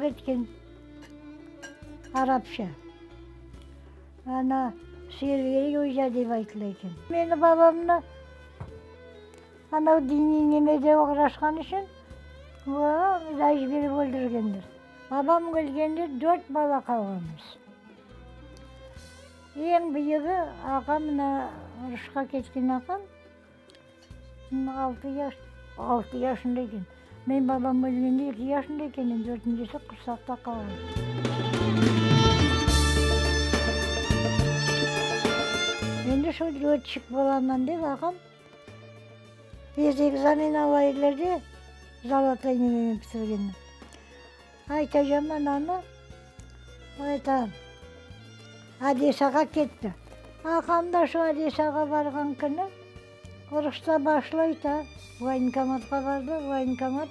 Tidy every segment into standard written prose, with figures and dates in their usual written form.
Ögretken arapça. Ana, Serveri oca dep aytıla eken. Meni babamnı anav diniy nemede oğraşqan içün ilâc berip öldürgenler. Babam ölgende dört bala qalğanmız. Eñ büyügi ağam, mına uruşqa ketken ağam, altı yaş, altı yaşında eken. Men babam ölgende eki yaşında ekenim, dörtüncisi qursaqta qalğan. Endi şu lötçik bolaman dep ağam biz ekzamen ala ediler de, zolotoy nemenen bitirgende. Aytacam anamı, ayta, Odessağa ketti. Ağam da şu Odessağa barğan künü uruşta başlay da, voyenkomatqa bardı, voyenkomat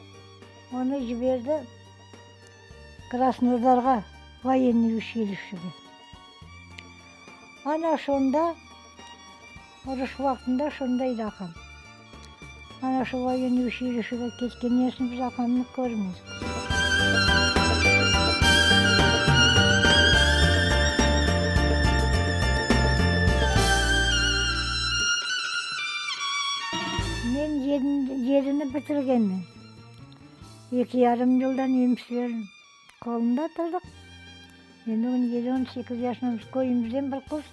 onı jiberdi Krasnodarğa, voyennıy uçilişşege. Ana şonda, uruş vaqtında şonda edi ağam. Ana şu voyennıy uçilişşege ketkenden soñ biz ağamnı körmedik. Men yedini bitirgenmen. Eki yarım yıldan emşiler qolunda turdıq. Endi on yedi, on sekiz yaşındamız. Köyümizden bir qız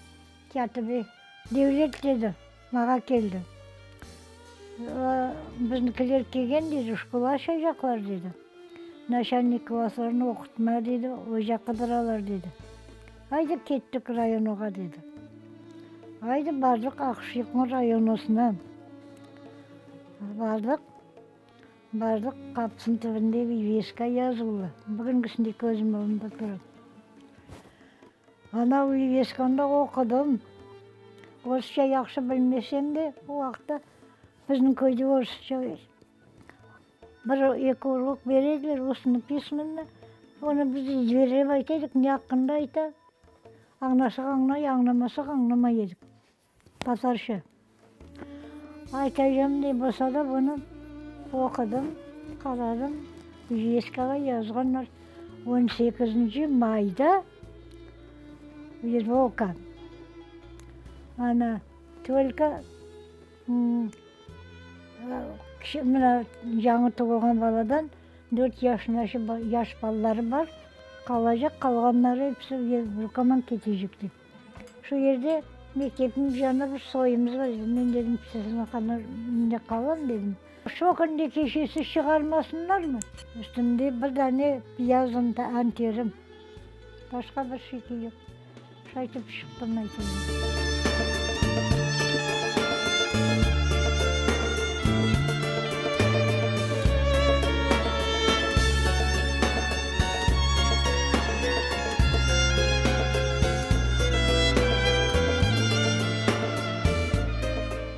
kâtibi Devlet dedi, mağa keldi. Biznikiler kelgen dedi, şkola açacaqlar dedi. Naçalnik klasslarını oqutma dedi, oca qıdıralar dedi. Aydı kettik rayonoğa dedi. Aydı bardıq Aqşıyıqnıñ rayonosına. Bardıq. Bardıq, qapısınıñ tübünde viveska yazuvlı. Bugüngisinde közüm ögünde tura. Ana viveskanı da oqudım. Orusça yahşı bilmesem de, o vaqıtta bizniñ köyde orusça bir, eki urok bere ediler, ustno pismenno. Onı biz ezberlep ayta edik, ne aqqında ayta, añlasaq añlay, añlamasaq añlamay edik. Tatarca. Aytacağım ne bolsa da bunı oqudım, qaradım, VİETkağa yazğanlar on sekizinci mayda Lvoka. Ana, tolko mına yañı tuvulğan baladan dört yaşınace yaş balaları bar, qalacaq, qalğanları episi Lvokaman ketecek dep. Şu yerde mektepniñ yanında bir soyumız bar edi. Men dedim, siziñ mında qalam dedim. Şu künde keşesi çıqarmasınlarmı? Üstümde bir dane beyaz anterim. Başqa bir şey yoq. Şaytip çıqtım aytayım.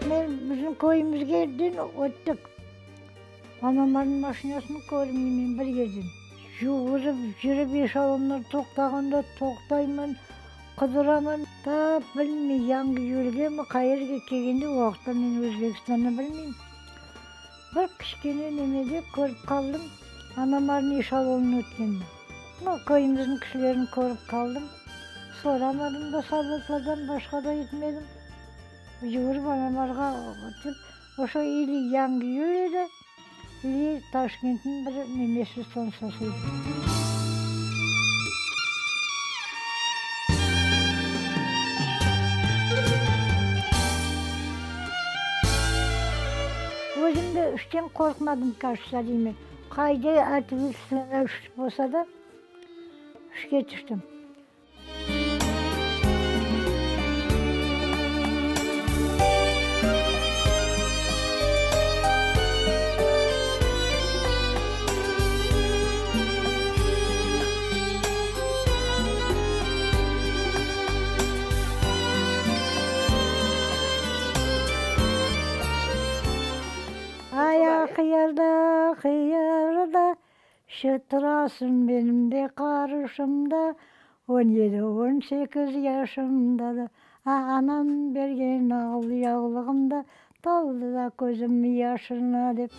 Men bizim köyümizge dün öttik. Anamlarnıñ maşinasını körmeymen bir yerden. Yugurıp yürip eşelonlar toqtağanda toqtayman, qıdıraman. Tap bilmey, Yangiyülgemi, qayerge kelgende, o vaqıtta men Özbekistannı bilmeyim. Bir kiçkene nemede körip qaldım, anamlarnıñ eşelonını ötkenini. No, köyümizniñ kişilerini körip qaldım. Soramadım da soldatlardan, başqa da etmedim. Yugurıp anamlarğa ötip, oşo ili Yangiyül edi, ili Taşkentniñ bir nemesi, stantsiyası edi. Özüm de işten qorqmadım, кажется, deymen. Qayda otvetstvennoy iş bolsa da, işke tüştim. Ay, Aqyarda, Aqyarda, Şıtırasıñ benim de qarşımda, On yedi, on sekiz yaşımda da, Anam bergen al yavlığım da, Toldı da közüm yaşına, dep.